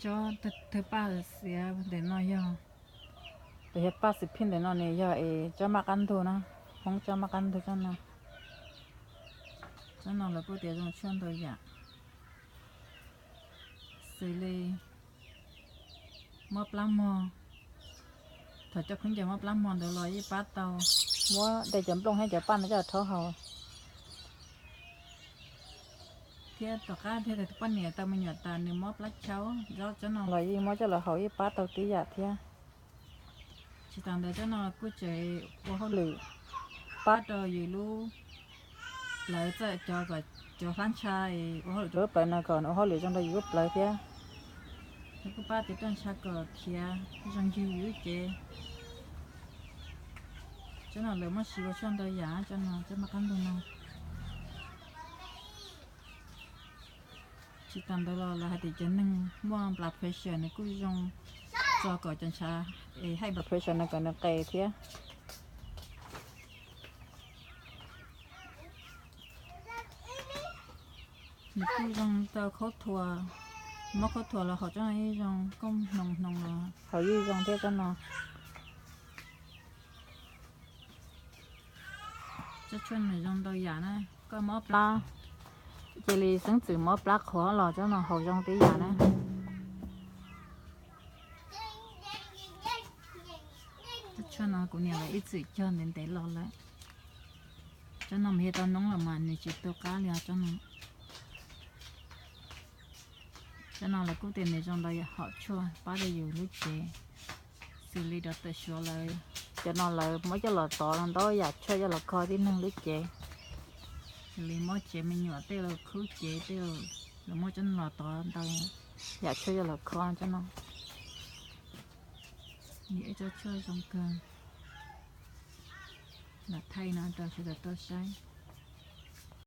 Tsob thawj paj xiav ntawm no yog, los yog paj xwm phij ntawm no nws yog es tsob maj qab ntug na, Hmoob tsob maj qab ntug tsob no. Tsob no lawv kuj tias zoo tshuaj ntau yam, xws li mob plab mog. Thaum coj khaub ncaws mob plab mog ntawd los yeej pab tau. Muab de cov nplooj thiab cov paj no coj rhaub haus. Thiab tom qab thiab poj niam tau me nyuam tas nws mob plab chaub, tsob no los yeej muab coj los haus yeej pab tau tib yam thiab. Tsis tas ntawd tsob no kuj tseem ua hauj lwm pab rau yus lub plawv, txawj cov kom cov hlab ntsha ua hauj lwm rau lub plawv no kom ua hauj lwm zoo rau yus lub plawv thiab. Nws kuj pab tias roj ntsha kom khiav zoo ncig yus lub cev. Tsob no lawv muab siv ua tshuaj ntau yam, tsob no tsob maj qab ntug no. Tsis tas ntawd los lawv hais tias cov neeg muaj blood pressure nws kuj zoo txo kom cov ntshav es high blood pressure no kom nws qes thiab. Nws kuj zoo rau khaub thuas, mob khaub thuas los haus tsob no yeej zoo, koj hnoos hnoos los haus yeej zoo thiab tsob no. Tsob tshuaj nws zoo ntau yam na, koj mob plab, cia li xeeb txwm mob plab qhuav los tsob no haus zoo tib yam na. Tsob tshuaj no kuv niam lawv ib txwm cog ntev ntev los lawm. Tsob no mas yog tau noob los mas nws tsis tu qab li os tsob no. Tsob no lawv kuj tias nws zoo ntau yam hom tshuaj pab rau yus lub cev, xws li rau tawm suav lawm. Cov no lawv muab coj los tov ntau yam tshuaj coj los kho tib neeg lub cev, xws li mob cev me nyuam tej los khub cev tej, lawv muab tsob no los tov ntau yam tshuaj coj los kho tsob no. Nws ib tsob tshuaj zoo kawg. Lam thaij no rau sawv daws tau saib.